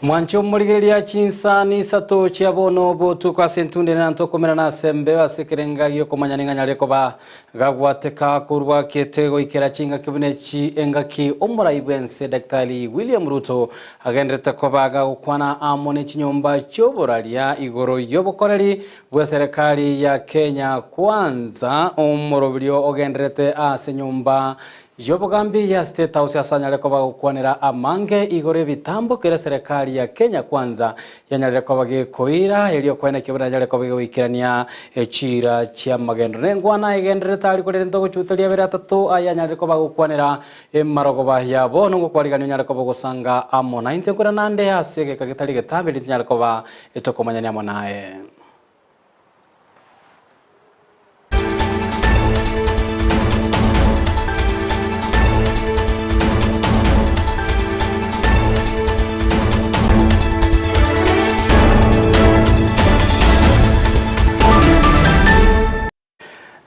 Mwanche omorigereria chinsani isato chia bono botuko ase entunde na ntokomerana ase embeo ase ekerenga gi'okomanya ning'a nyare koba gagwateka korwa kete goikera chingaki buna echi engaki omorai bw'ense Daktari William Ruto agenderete koba gagokwana amo ne chinyomba chi'oboraria igoro y'obokoreri bw'eserekari ya Kenya Kwanza omoroberio ogenderete ase enyomba Y'obogambi ya State House ase anyare koba gokwanera amange igoro y'ebitambo kere serikali ya Kenya Kwanza yanyarire koba gekoira erio koenekia buna yanyare koba gegoikerania chiira chi'amagendo. Nengwana egendererete aria korende ntogochuteria abere atato aya anyarire koba gokwanera emarogoba ya bono ngokwarigania onyare koba ogosanga amo naintwe nkorera nande ase egeka getari getambe erio tonyare koba tokomanyania amo naye.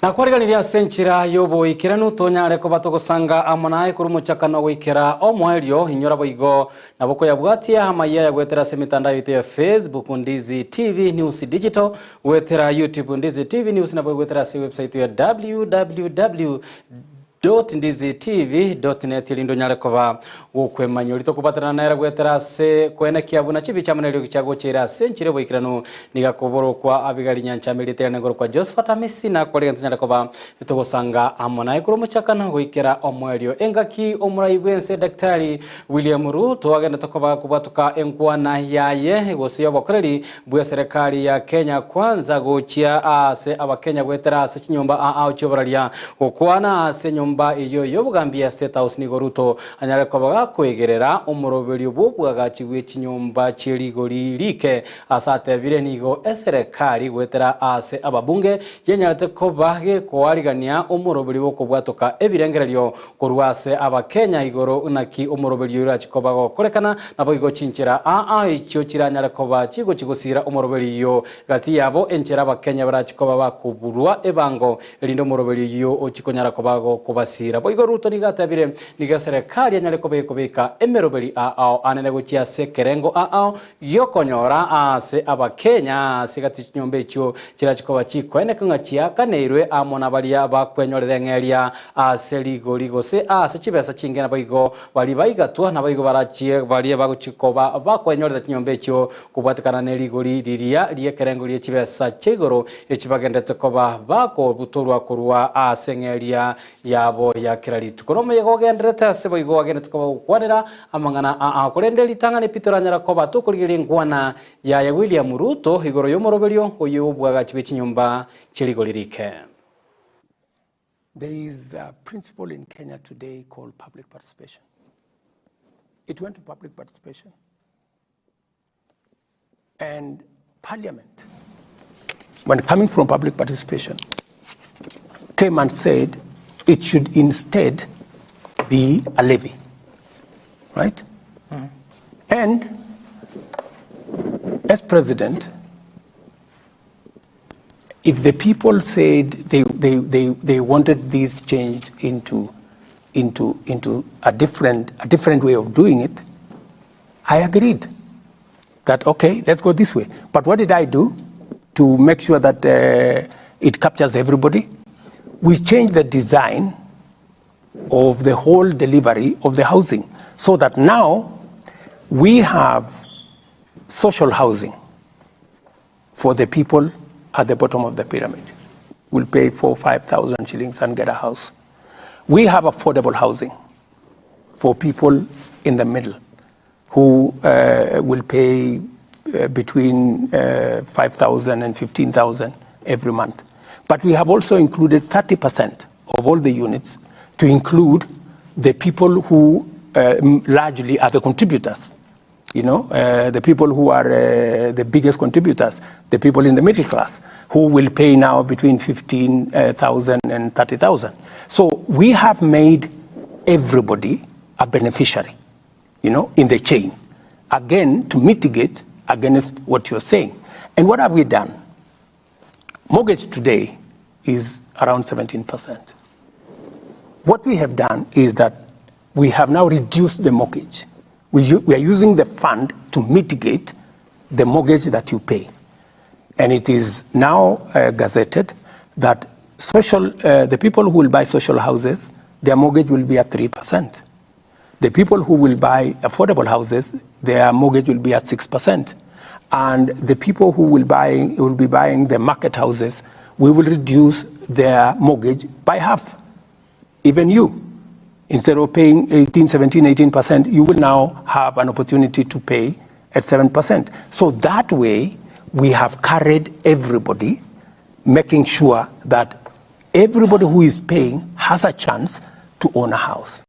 Nakwariganirie ase enchera y'oboikeranu, tonyare koba togosanga amo naye korwa omochakano goikera omoerio. Inyora boigo nabo koyabwatia amayia aya goetera ase emetandao yaito ya Facebook, Ndizi TV News Digital, goetera YouTube Ndizi TV News, nabo goetera ase ewebsite ya www. Ndizitv.net erinde onyare koba gokwemanya oria tokobaterana nere goetera ase koenekia buna chibicha amo neriogi chiagocheire ase enchera y'oboikeranu. Nigo akoborokwa Abigaili Nyanchama erieta riane ngorokwa Josephat Amisi nakore egento tonyare koba togosanga amo naye korwa omochakano goikera omoerio. Engaki omorai bw'ense Daktari William Ruto agendete koba gakobwatoka enkwana yaye gose y'obokoreri bw'eserekari ya Kenya Kwanza gochia aase Abakenya goetera ase chinyomba aao chi'oboraria. Gokwana ase enyomba eyio y'obogambi ya State House nigo Ruto anyare koba gakoegerera omoroberio bw'obwagachi bwe chinyomba chie rigori rike ase atebire nigo eserekari goetera aase ababunge yenyarete koba gekoarigania omoroberio bw'okobwatoka ebirengererio Korwa ase Abakenya igoro naki omoroberio orache koba gokorekana, naboigo chinchera aa echio chiranyare koba chigochia gosiira omoroberio gati yabo, enchera Abakenya barache koba bakoburwa ebango, erinde omoroberio oyio ochie konyara koba gokobasiira. Boigo Ruto nigo atebire, Nigo eserekari enyare koba ekobeka emeroberi aao anene gochia ase ekerengo aao gi'okonyora aase Abakenya ase gati chinyomba echio chirache koba chikoeneka ng'a chiakaneirwe amo nabaria bakwenyorera eng'eria Ase rigori gose ase chibesa chinge naboigo baria baigatwa naboigo barachie baria bagochia koba bakwenyorera chinyomba echio kobwatekana ne rigori riria ri'ekerengo gie chibesa chia igoro echi bagenderete koba bakobutorwa korwa ase eng'eria yabo ya kera rituko. Nomoyega ogendererete ase boigo agenderete koba gokwanera amang'ana aa. Korende ritang'ani pi toranyara koba tokorigereria enkwana yaye William Ruto igoro y'omoroberio oyio bw'obwagachi bwe chinyomba chie rigori rike. There is a principle in Kenya today called public participation. It went to public participation. And Parliament, when coming from public participation, came and said it should instead be a levy, right? Mm. And as president, if the people said they, they, they, they wanted this changed into, into, into a, different, a different way of doing it, I agreed that, okay, let's go this way. But what did I do to make sure that uh, it captures everybody? We changed the design of the whole delivery of the housing so that now we have social housing for the people at the bottom of the pyramid. Will pay four, 5,000 shillings and get a house. We have affordable housing for people in the middle who uh, will pay uh, between uh, 5,000 and 15,000 every month. But we have also included 30% of all the units to include the people who uh, largely are the contributors you know, uh, the people who are uh, the biggest contributors, the people in the middle class, who will pay now between 15,000 and 30,000. So we have made everybody a beneficiary, you know, in the chain. Again, to mitigate against what you're saying. And what have we done? Mortgage today is around 17%. What we have done is that we have now reduced the mortgage. We, we are using the fund to mitigate the mortgage that you pay. And it is now gazetted that social, the people who will buy social houses, their mortgage will be at 3%. The people who will buy affordable houses, their mortgage will be at 6%. And the people who will, buy, will be buying the market houses, we will reduce their mortgage by half. Even you, instead of paying 18, 17, 18%, you will now have an opportunity to pay at 7%. So that way, we have carried everybody, making sure that everybody who is paying has a chance to own a house.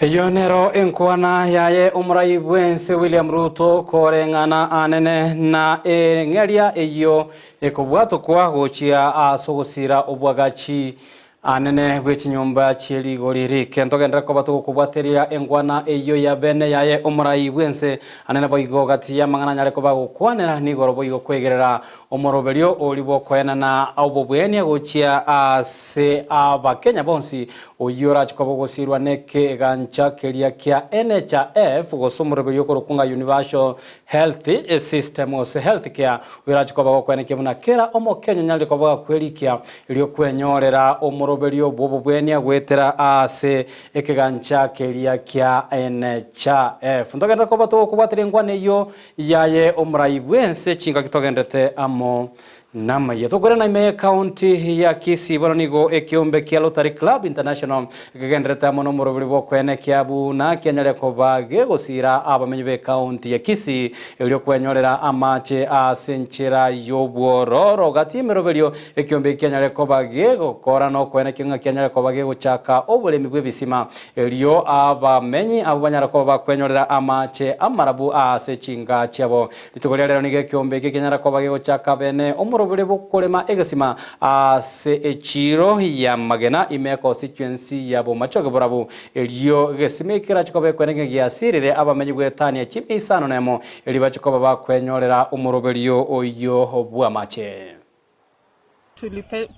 Eyio nero enkwana yaye omorai bwense William Ruto koreng'ana anene na eng'eria eyio ekobwatokwa gochia ase ogosira obwagachi anene bwe chinyomba chie rigori rike. Ntogenderere koba togokobwateria enkwana eyio ya bene yaye omorai bwense anene boigo gati y'amang'ana anyare koba gokwanera nigoro boigo kwegerera omoroberio oria bw'okoenana obobwenia gochia ase Abakenya bonsi Oyio orache koba ogosiirwa nekegancha keria kia NHIF, gose omoroberio okorokwa ng'a Universal Health System gose Health Care, oyio orache koba gokwenekia buna kera Omokenya onyarire koba gakwerikia erio kwenyorera omoroberio bw'obobwenia goetera ase ekegancha keria kia NHIF. Ntogenderere koba togokobwateria enkwana eyio yaye omorai bw'ense chingaki togenderete amo Namaiya tokorera ime y'Ekaunti ya Kisii bono nigo ekeombe kia Rotary Club International kegendererete amo nomoroberi bw'okoenekia buna kianyare koba gegosira abamenyi b'Ekaunti ya Kisii erio kwenyorera amache ase enchera y'obwororo. Gati y'emeroberio ekeombe eki kianyare koba gegokora nokoenekia ng'a kianyare koba gegochaka oboremi bw'ebisima erio abamenyi abwo banyare koba bakwenyorera amache amarabu ase chinka chiabo. Rituko ria rero nigo ekeombe eke kianyara koba gegochaka bene omorobere bw'okorema egesima ase echiiro y'amagena ime constituency ya Bomachoge Borabu. Erio egesima eke kerache koba ekwenenke giasirire abamenyi goetania chimia isano nemo erio bache koba bakwenyorera omoroberio oyio bw'amache.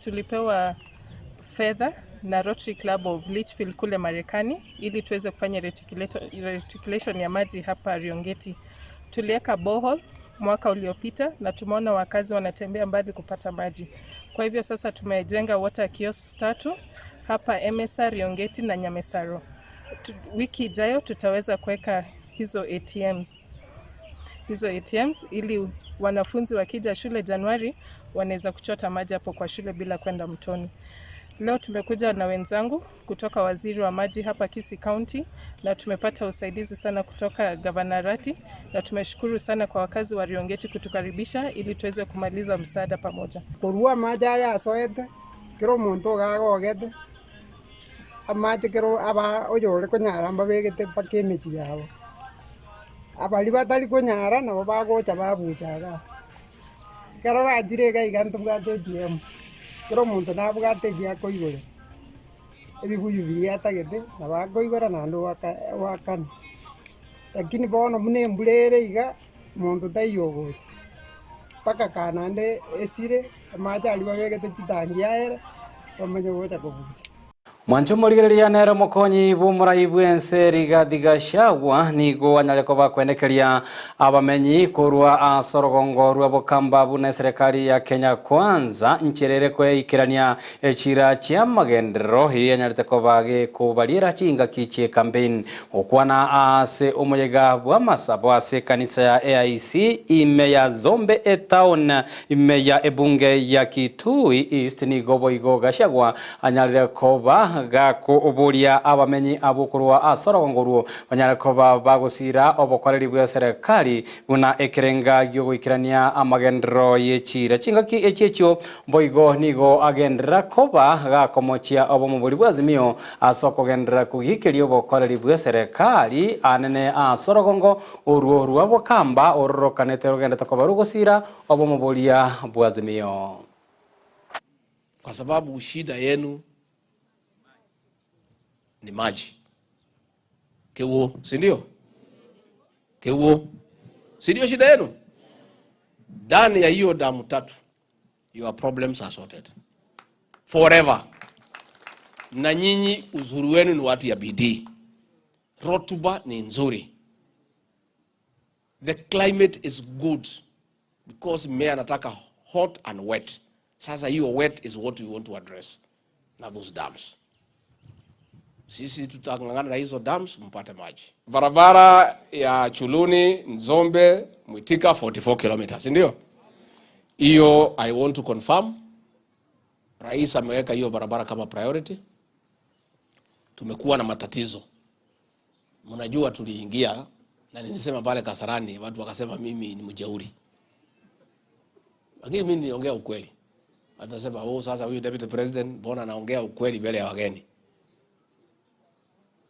Tulipewa fedha na Rotary Club of Litchfield kule Marekani ili tuweze kufanya reticulation ya maji hapa Riongeti. Tuliweka borehole mwaka uliopita na tumeona wakazi wanatembea mbali kupata maji. Kwa hivyo sasa tumejenga water kiosks tatu hapa MSR, Riongeti na Nyamesaro. Wiki ijayo tutaweza kuweka hizo ATMs hizo ATMs ili wanafunzi wakija shule Januari wanaweza kuchota maji hapo kwa shule bila kwenda mtoni. Leo tumekuja na wenzangu kutoka waziri wa maji hapa Kisii County na tumepata usaidizi sana kutoka Gavana Rati na tumeshukuru sana kwa wakazi wa Riongeti kutukaribisha ili tuweze kumaliza msaada pamoja. Korwa amache aya asoete, kera omonto iga agogete, amache kero aba oyore konyara mbabegete mpaka emechie yabo. Abaria batari konyara nabo bagocha babucha igaa. Ekero orachire iga iga ntobwate ATM, kera omonto nabwate ekia akoigorera, ebibuyu biria atagete nabo akoigora naende oaka oakana. Lakini bono buna embura ere iga, monto taiyo ogocha, mpaka kaa naende esire, amache aria babegete chitangi aere, bamanye gocha kobucha. Mwanche omorigereria nere omokonyi bw'omorai bw'ense Rigathi Gachagua nigo anyare koba kwenekeria abamenyi korwa ase orogongo rwa Bokamba buna eserekari ya Kenya Kwanza nchera ere koyaikerania echira chi'amagenderero eyio yanyarete koba gekobariera chingaki chi'ecampaign. Gokwana ase omoyega bw'amasabo ase ekanisa ya AIC ime ya Zombe etown ime ya ebunge ya Kitui East nigo boigo Gachagua Anyarire koba gakoboria abamenyi abwo korwa ase orogongo orwo banyare koba bagosiira obokoreri bw'eserekari buna ekerenga gi'ogoikerania amagenderero ye chiira. Chingaki echi echio boigo nigo agenderera koba gakomochia obomobori bw'Azimio ase okogenderera kogiikeria obokoreri bw'eserekari anene ase orogongo orwo rwa Bokamba ororokanete rogendete koba rogosiira obomoboria bw'Azimio. Kwa sababu shida yenu ni maji. Kewo, si ndio? Kewo, si ndio shida yenu? Ndani ya hiyo damu tatu, your problems are sorted forever. Na nyinyi uzuri wenu ni watu ya bidii. Rotuba ni nzuri, the climate is good because mmea anataka hot and wet. Sasa hiyo wet is what we want to address na those dams. Sisi tutang'ang'ana na hizo dams mpate maji. Barabara ya Chuluni, Nzombe, Mwitika 44 kilometers, ndio hiyo. I want to confirm, rais ameweka hiyo barabara kama priority. Tumekuwa na matatizo, mnajua tuliingia na nilisema pale Kasarani, watu wakasema mimi ni mjeuri, lakini mimi niliongea ukweli. Watasema oh, sasa huyu deputy president mbona anaongea ukweli mbele ya wageni?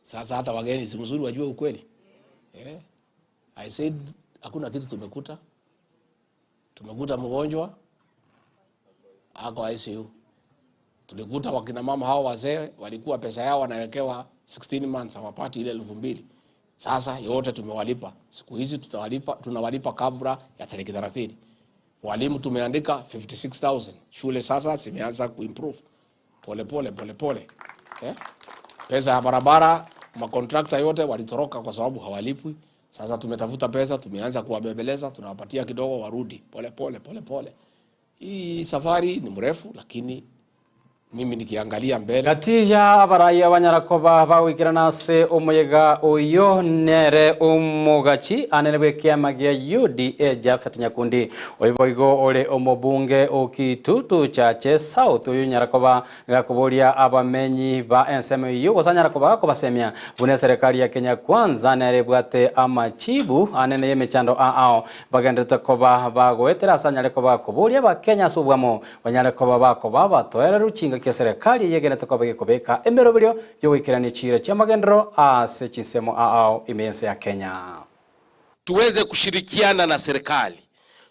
Sasa hata wageni si mzuri wajue ukweli yeah. I said hakuna kitu tumekuta, tumekuta mgonjwa ako ICU. Tulikuta wakina mama hao wazee walikuwa pesa yao wanawekewa 16 months hawapati ile 2000. Sasa yote tumewalipa. Siku hizi tutawalipa, tunawalipa kabla ya tariki 30. Walimu tumeandika 56000. Shule sasa zimeanza kuimprove pole pole pole pole. Eh? Pesa ya barabara makontrakta yote walitoroka kwa sababu hawalipwi. Sasa tumetafuta pesa, tumeanza kuwabembeleza, tunawapatia kidogo warudi pole pole pole pole. Hii safari ni mrefu, lakini mimi nikiangalia mbele gati ya abaraiya banyarakoba bagwikirana ase omoyega oyo nere omogachi anene bwa ekiama gia UDA Japhet Nyakundi oyo boigo ore omobunge okitutu chache South oyo nyarakoba gakoboria abamenyi ba ensemo eyo gose anyarakoba gakobasemia buna eserikali ya Kenya Kwanza nere ebwate amachibu anene ya emechando ao bagenderete koba bagoetera ase anyare koba koboria abakenya ase obwamo banyare koba bakoba batoereru chinga kia serikali yegenete koba gekobeka emeroberio yogoikerania chira chia magendero ase chinsemo ao imense ya Kenya. Tuweze kushirikiana na serikali,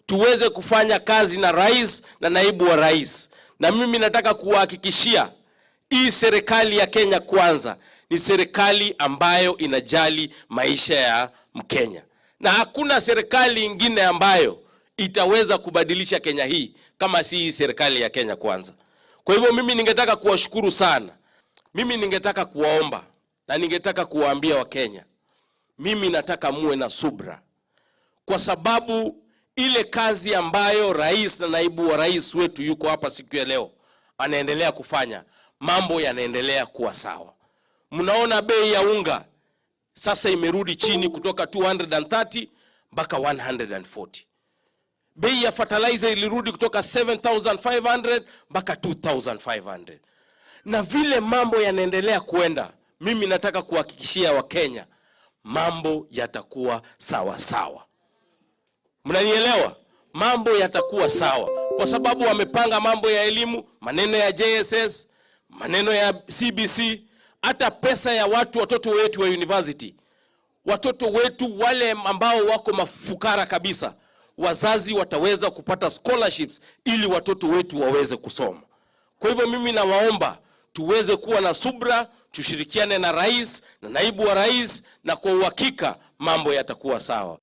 tuweze kufanya kazi na rais na naibu wa rais. Na mimi nataka kuwahakikishia hii serikali ya Kenya Kwanza ni serikali ambayo inajali maisha ya Mkenya, na hakuna serikali ingine ambayo itaweza kubadilisha Kenya hii kama si hii serikali ya Kenya Kwanza. Kwa hivyo mimi ningetaka kuwashukuru sana, mimi ningetaka kuwaomba na ningetaka kuwaambia Wakenya, mimi nataka muwe na subra, kwa sababu ile kazi ambayo rais na naibu wa rais wetu yuko hapa siku ya leo anaendelea kufanya, mambo yanaendelea kuwa sawa. Mnaona bei ya unga sasa imerudi chini kutoka 230 mpaka 140. Bei ya fertilizer ilirudi kutoka 7500 mpaka 2500. Na vile mambo yanaendelea kuenda, mimi nataka kuhakikishia Wakenya mambo yatakuwa sawa sawa. Mnanielewa? Mambo yatakuwa sawa kwa sababu wamepanga mambo ya elimu, maneno ya JSS, maneno ya CBC, hata pesa ya watu watoto wetu wa university, watoto wetu wale ambao wako mafukara kabisa, wazazi wataweza kupata scholarships ili watoto wetu waweze kusoma. Kwa hivyo mimi nawaomba tuweze kuwa na subra, tushirikiane na rais na naibu wa rais, na kwa uhakika mambo yatakuwa sawa.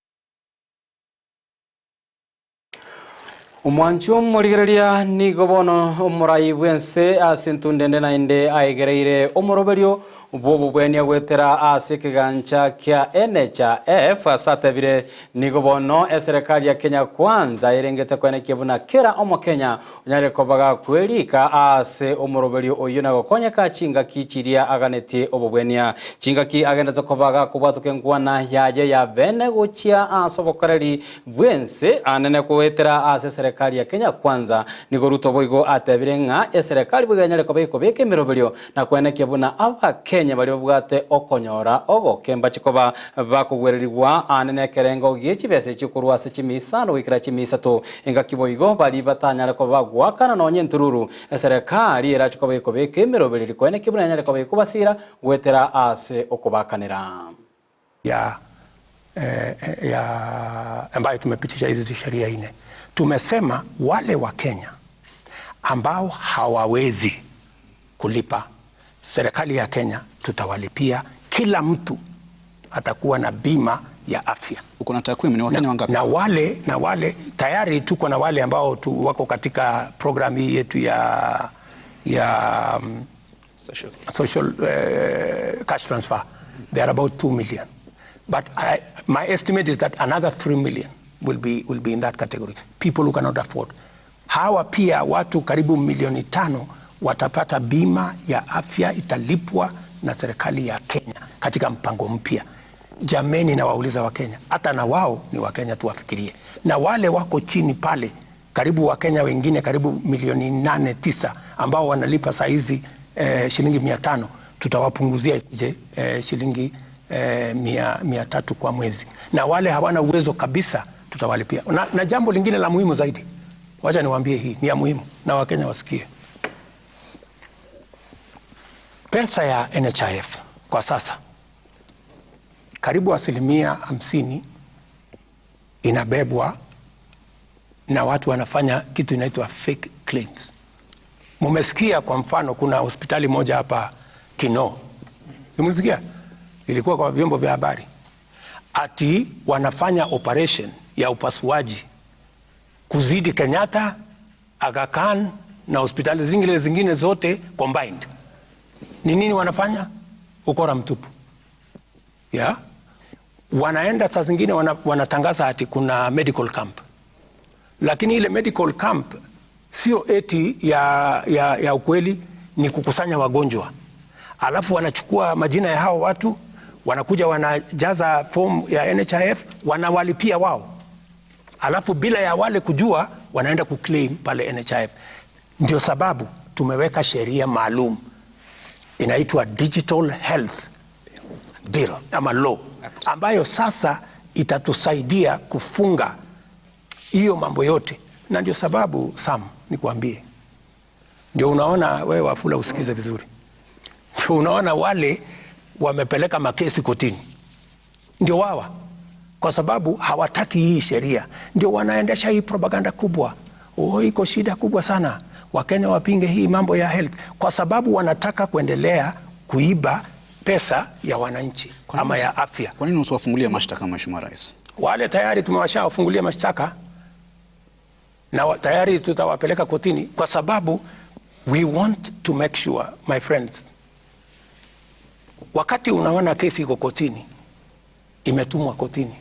Omwanchi omorigereria nigo bono omorai bwense ase entundende naende aegereire omoroberio bw'obobwania gwetera ase ekegancha kia NHIF ase atebire nigo bono eserikali ya Kenya Kwanza erengete kwenekia buna kera omokenya onyare koba gakwerika ase omoroberio oyo na gokonyeka chingaki chiria aganetie obobwania chingaki agendete koba gakobwatoka enkwana yaye ya bene gochia ase obokoreri bwense anene gwetera ase eserikali ya Kenya Kwanza nigo Ruto boigo atebire ng'a eserikali boigo enyare koba ekobeka emeroberio na kwenekia buna abakenya bari babwate okonyora ogokemba chikoba bakogwererigwa anene ekerengo gie chibesa echikorwa ase chimisano goikera chimisato engaki boigo bari batanyare koba bagwakana nonye entururu eserikali erachikoba ekobeka emeroberio kwenekia buna enyare koba ekobasira gwetera ase okobakanera ya ambayo tumepitisha hizi sheria nne. Tumesema wale wa Kenya ambao hawawezi kulipa, serikali ya Kenya tutawalipia. Kila mtu atakuwa na bima ya afya. Uko na takwimu ni Wakenya wangapi? Na wale tayari tuko na wale ambao tu wako katika program hii yetu ya Social. social cash transfer. They are about 2 million. But I, my estimate is that another 3 million will be, will be in that category, people who cannot afford. Hawa pia watu karibu milioni tano watapata bima ya afya italipwa na serikali ya Kenya katika mpango mpya. Jameni, nawauliza Wakenya, hata na wao ni Wakenya, tuwafikirie. Na wale wako chini pale, karibu Wakenya wengine karibu milioni nane tisa ambao wanalipa saa hizi eh, shilingi mia tano tutawapunguzia ikuje eh, shilingi eh, mia, mia tatu kwa mwezi, na wale hawana uwezo kabisa tutawalipia. Na, na jambo lingine la muhimu zaidi, wacha niwaambie, hii ni ya muhimu na Wakenya wasikie. Pesa ya NHIF kwa sasa karibu asilimia hamsini inabebwa na watu wanafanya kitu inaitwa fake claims. Mumesikia kwa mfano, kuna hospitali moja hapa Kinoo, simulisikia, ilikuwa kwa vyombo vya habari ati wanafanya operation ya upasuaji kuzidi Kenyatta, Aga Khan na hospitali zingine zingine zote combined. Ni nini wanafanya? Ukora mtupu yeah? Wanaenda saa zingine wana, wanatangaza ati kuna medical camp, lakini ile medical camp sio eti ya, ya, ya ukweli, ni kukusanya wagonjwa, alafu wanachukua majina ya hao watu, wanakuja wanajaza fomu ya NHIF, wanawalipia wao, alafu bila ya wale kujua wanaenda kuclaim pale NHIF. Ndio sababu tumeweka sheria maalum inaitwa Digital Health Bill ama law ambayo sasa itatusaidia kufunga hiyo mambo yote, na ndio sababu Sam, nikuambie, ndio unaona wewe Wafula usikize vizuri, ndio unaona wale wamepeleka makesi kotini, ndio wawa, kwa sababu hawataki hii sheria, ndio wanaendesha hii propaganda kubwa. Oh, iko shida kubwa sana, Wakenya wapinge hii mambo ya health, kwa sababu wanataka kuendelea kuiba pesa ya wananchi ama ya afya. Kwa nini usiwafungulie mashtaka Mheshimiwa Rais? Wale tayari tumewashawafungulia mashtaka na wa- tayari tutawapeleka kotini kwa sababu we want to make sure my friends, wakati unaona kesi iko kotini, imetumwa kotini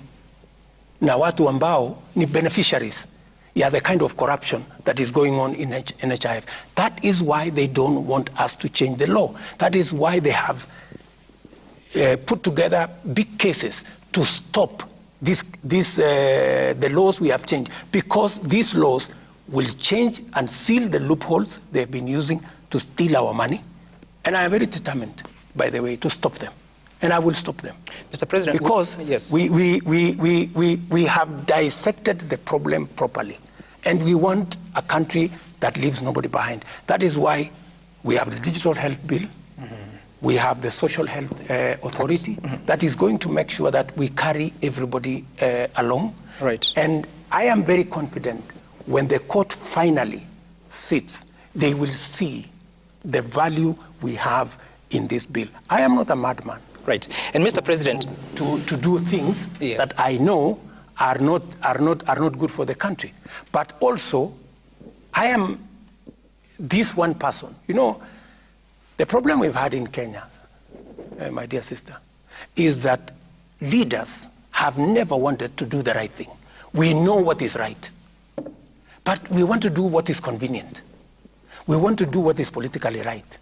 na watu ambao ni beneficiaries ya the kind of corruption that is going on in H NHIF. That is why they don't want us to change the law. That is why they have put together big cases to stop this, this, the laws we have changed, because these laws will change and seal the loopholes they've been using to steal our money. And I am very determined, by the way, to stop them. And I will stop them. Mr. President, because yes. we, we, we, we, we, we have dissected the problem properly. And we want a country that leaves nobody behind. That is why we have the Digital Health Bill. We have the Social Health Authority that is going to make sure that we carry everybody along. Right. And I am very confident when the court finally sits, they will see the value we have in this bill. I am not a madman. Right. And Mr. President, to do things Yeah. that I know are not, are, not, are not good for the country. But also, I am this one person. You know, the problem we've had in Kenya, my dear sister, is that leaders have never wanted to do the right thing. We know what is right, but we want to do what is convenient. We want to do what is politically right.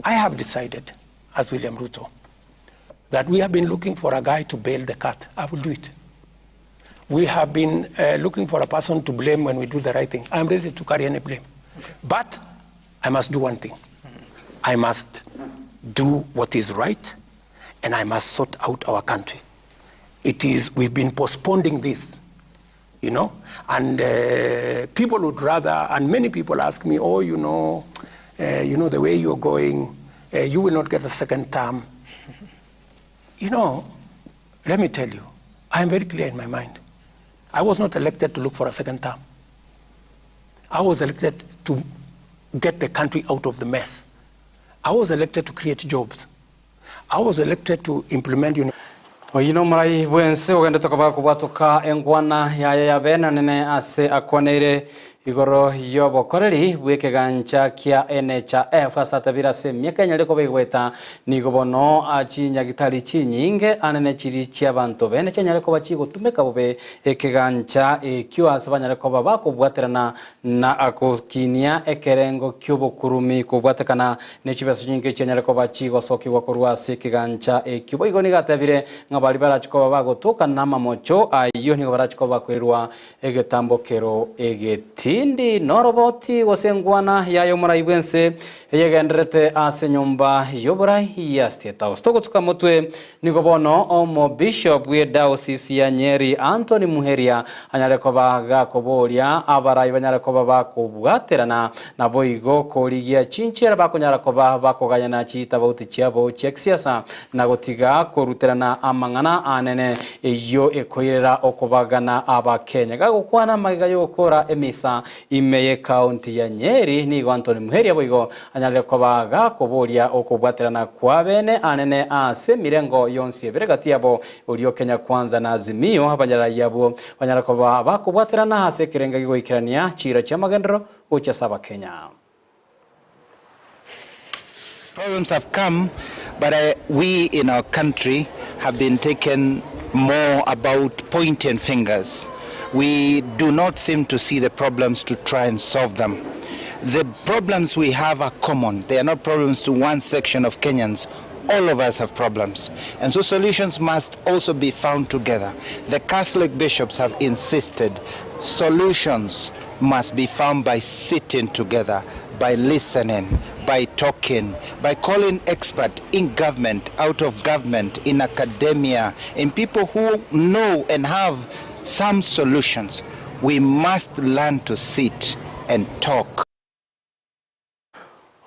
I have decided, as William Ruto, that we have been looking for a guy to bail the cat. I will do it. We have been looking for a person to blame when we do the right thing. I'm ready to carry any blame. But I must do one thing. I must do what is right, and I must sort out our country. It is, we've been postponing this, you know, and people would rather, and many people ask me, oh, you know, the way you're going, you will not get a second term. You know, let me tell you, I am very clear in my mind. I was not elected to look for a second term. I was elected to get the country out of the mess. I was elected to create jobs. I was elected to implement. You know, Oyio nomorai bwense ogendete koba kobwatoka engwana yaye ya bene nene ase akwaneire. Igoro y'obokoreri bw'ekegancha kia NHIF ase atabire ase emiaka enyare koba egoeta, nigo bono chinyagitari chinyinge anene chiri chi'abanto bene chianyare koba chigotumeka bobe ekegancha ekio ase banyare koba bakobwaterana na gokinia ekerengo ki'obokurumi kobwatekana ne chibesa chinyinge chianyare koba chigosokigwa korwa ase ekegancha ekio. Boigo nigo atebire ng'a baria barache koba bagotoka namamocho ayio nigo barache koba bakoirwa Egetambokero egetindi noroboti gose engwana yaye omorai bw'ense eyegendererete ase enyomba y'oborai ya State House. Togotuka motwe nigo bono omobishop bw'edaosisi ya Nyeri Anthony Muheria anyare koba gakoboria abarai banyare koba bakobwaterana naboigo korigia chinchera bakonyara koba bakogayana chitabauti chiabo chia kisiasa na gotiga koruterana amang'ana anene eyio ekoirera okobagana Abakenya. Gagokwana magega y'ogokora emisa ime y'ecounty ya Nyeri, nigo Anthony Muheria boigo anyarire koba gakoboria okobwaterana kw'abene anene ase emirengo yonsi ebere gati yabo oria o Kenya Kwanza na Azimio abanyarari abwo banyare koba bakobwaterana ase ekerenga gigoikerania chiira chi'amagenderero gochia ase Abakenya. Problems have come, but uh, we in our country have been taken more about pointing fingers. We do not seem to see the problems to try and solve them. The problems we have are common. They are not problems to one section of Kenyans. All of us have problems. And so solutions must also be found together. The Catholic bishops have insisted solutions must be found by sitting together, by listening, by talking, by calling experts in government, out of government, in academia, in people who know and have some solutions. We must learn to sit and talk.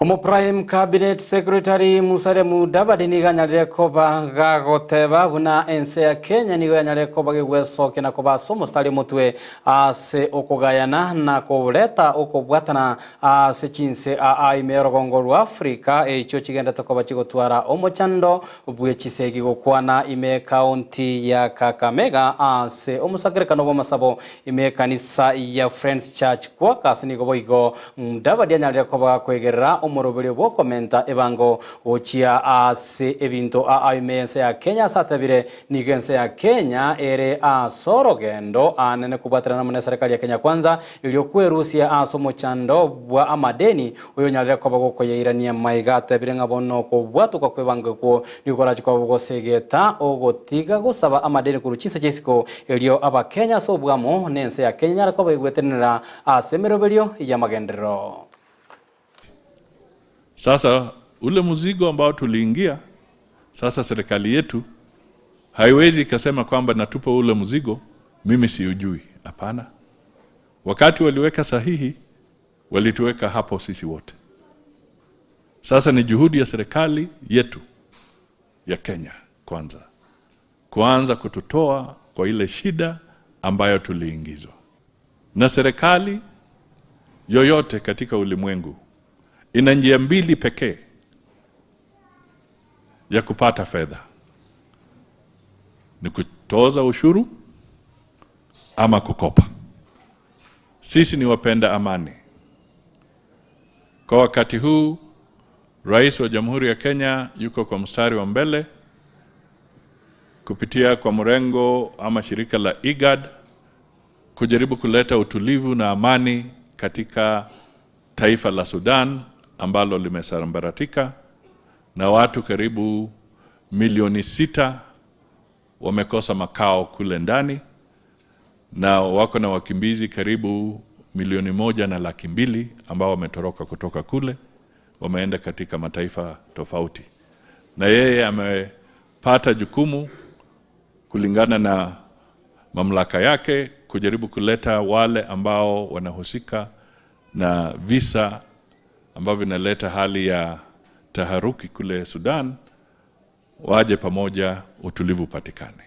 Omoprime Cabinet Secretary Musalia Mudavadi nigo anyarire koba gagoteba buna ense ya Kenya nigo yanyarire koba gegwesokia na koba ase omostari omotwe ase okogayana na koreta okobwatana ase chinse aa ime y'orogongo rwa Africa echio chigendete koba chigotwara omochando bwechisegi gokwana ime y'ecounty ya Kakamega ase omosangerekano bw'amasabo ime y'ekanisa ya Friends Church Quakers nigo boigo Mudavadi anyarire koba gakoegerera omoroberio bw'okomenta ebango gochia ase ebinto aa ime y'ense ya Kenya ase atebire nigo ense ya Kenya ere ase orogendo anene kobwaterana amo neserekari ya Kenya Kwanza erio kwerusia ase omochando bwa amadeni oyonyarire koba gokoyeirania maiga atebire ng'a bono okobwatoka kw'ebango ekwo nigo korache koba gosegeta ogotiga gosaba amadeni korwa chinse chia isiko erio abakenya ase obwamo nense ya Kenya enyare koba egwetenenera Ase emeroberio y'amagenderero. Sasa ule mzigo ambao tuliingia, sasa serikali yetu haiwezi ikasema kwamba natupa ule mzigo, mimi siujui. Hapana, wakati waliweka sahihi walituweka hapo sisi wote. Sasa ni juhudi ya serikali yetu ya Kenya kwanza kuanza kututoa kwa ile shida ambayo tuliingizwa. Na serikali yoyote katika ulimwengu ina njia mbili pekee ya kupata fedha, ni kutoza ushuru ama kukopa. Sisi ni wapenda amani. Kwa wakati huu Rais wa Jamhuri ya Kenya yuko kwa mstari wa mbele kupitia kwa mrengo ama shirika la IGAD kujaribu kuleta utulivu na amani katika taifa la Sudan ambalo limesambaratika na watu karibu milioni 6 wamekosa makao kule ndani na wako na wakimbizi karibu 1,200,000 ambao wametoroka kutoka kule wameenda katika mataifa tofauti. Na yeye amepata jukumu kulingana na mamlaka yake kujaribu kuleta wale ambao wanahusika na visa ambavyo vinaleta hali ya taharuki kule Sudan waje pamoja, utulivu upatikane.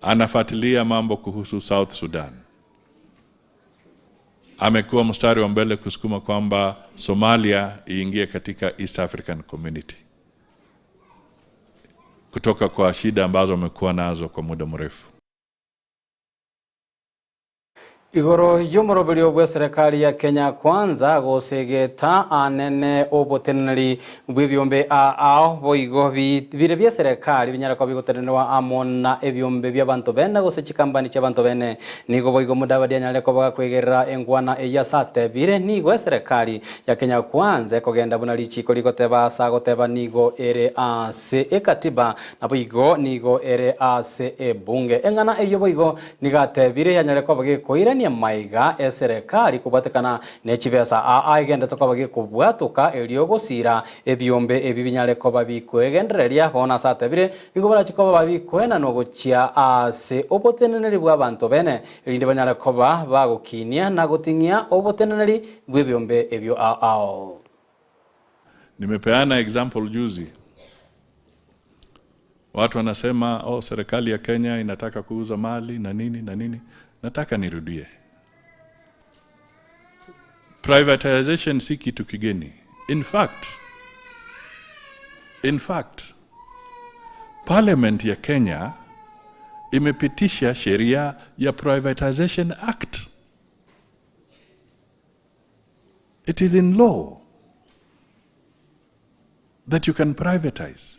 Anafuatilia mambo kuhusu South Sudan. Amekuwa mstari wa mbele kusukuma kwamba Somalia iingie katika East African Community kutoka kwa shida ambazo wamekuwa nazo kwa muda mrefu. Igoro y'omoroberio bw'eserekari ya Kenya Kwanza gosegeta anene oboteneneri bw'ebiombe ao boigo bire bi'eserekari binyare koba bigotenenerwa amo na ebiombe bi'abanto bene gose chikambani chi'abanto bene. Nigo boigo Mudavadi anyare koba gakwegerera engwana eyio ase atebire nigo eserekari ya Kenya Kwanza ekogenda buna richiko rigoteba ase agoteba nigo ere ase ekatiba naboigo nigo ere ase ebunge. Eng'ana eyio boigo Nigo atebire yanyare koba gekoirania maiga eserekari kobwatekana ne chibesa aa egendete koba gekobwatoka erio gosiira ebiombe ebi binyare koba bikoegendereria. Bono ase atebire nigo barache koba bikoenanwa gochia ase oboteneneri bw'abanto bene, erinde banyare koba bagokinia na goting'ia oboteneneri bw'ebiombe ebio ao ao. Nimepeana example juzi. Watu wanasema oh, serikali ya Kenya inataka kuuza mali na nini na nini. Nataka nirudie, privatization si kitu kigeni. In fact, in fact parliament ya Kenya imepitisha sheria ya Privatization Act. It is in law that you can privatize.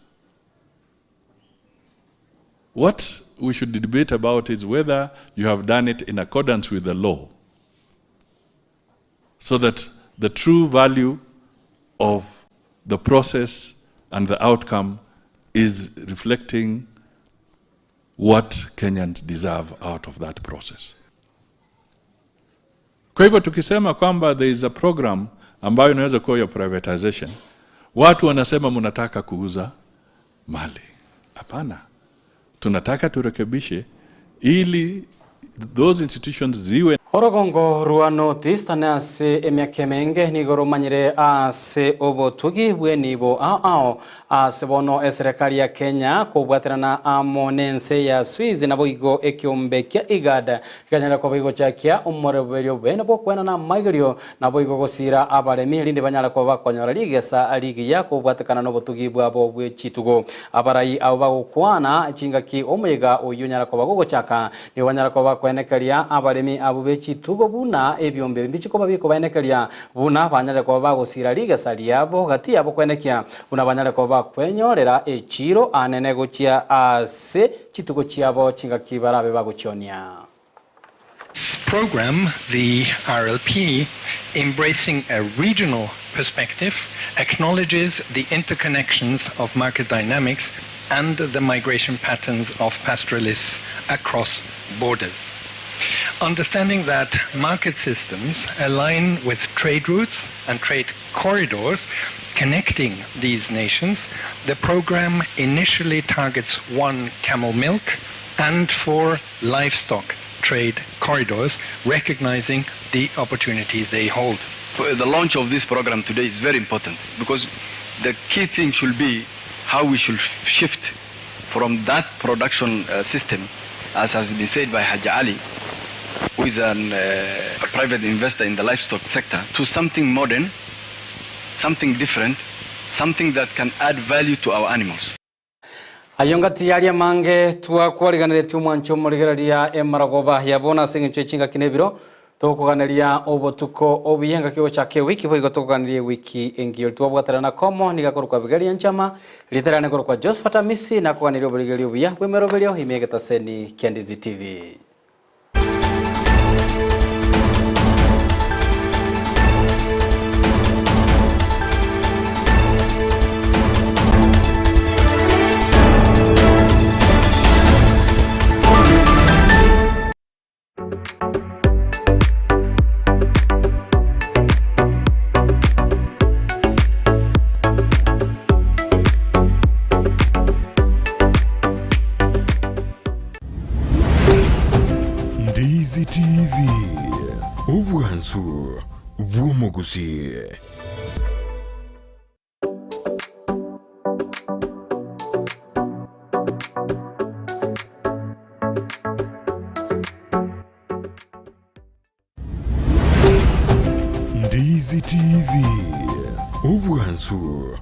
What we should debate about is whether you have done it in accordance with the law so that the true value of the process and the outcome is reflecting what Kenyans deserve out of that process. Kwa hivyo tukisema kwamba there is a program ambayo inaweza kuwa ya privatization, watu wanasema mnataka kuuza mali. Hapana, tunataka turekebishe ili those institutions ziwe Orogongo rwa North Eastern ase emiaka emenge nigo romanyire ase obotugi bw'enibo ao ao ase bono eserekari ya Kenya kobwaterana amo n'ense ya Swiss naboigo ekiombe kia IGAD Gekanyara koba igochakia omoreberio bw'ene bw'okoenana amaigerio, naboigo gosiira abaremi, erinde banyare koba bakonyora rigesa rigiya kobwatekana nobotugi bwabo bwe chitugo. Abarai abwo bagokwana chingaki omoyega oyio onyara koba gogochaka, nigo banyara koba bakoenekeria abaremi abwo be chitugo buna ebiombe mbichi koba bikobaenekeria buna banyare koba bagosiira rigesa riabo gati yabo koenekia buna banyare koba bakwenyorera echiiro anene gochia ase Chitugo chiabo chingaki barabe bagochionia. Program, the RLP, embracing a regional perspective, acknowledges the interconnections of market dynamics and the migration patterns of pastoralists across borders. Understanding that market systems align with trade routes and trade corridors connecting these nations, the program initially targets one camel milk and four livestock trade corridors, recognizing the opportunities they hold. The launch of this program today is very important because the key thing should be how we should shift from that production system, as has been said by Haji Ali, who is a private investor in the livestock sector, to something modern, something different, something that can add value to our animals. Ayio ngati yaria amange twakwariganeretie omwancho omorigereria emaragoba ya bono ase eng'encho ye chingaki na ebiro tokoganeria obotuko obuya engaki gochaka ewiki boigo tokoganeria ewiki engiya twabwaterana komo niga korokwa Abigail Nchama rieta riane korokwa Josephat Amisi nakoganeria oborigereria obuya bw'emeroberio ime egetaseni kia Ndizi TV. Ndizi TV, obwansu bw'omogusii. Ndizi TV, obwansu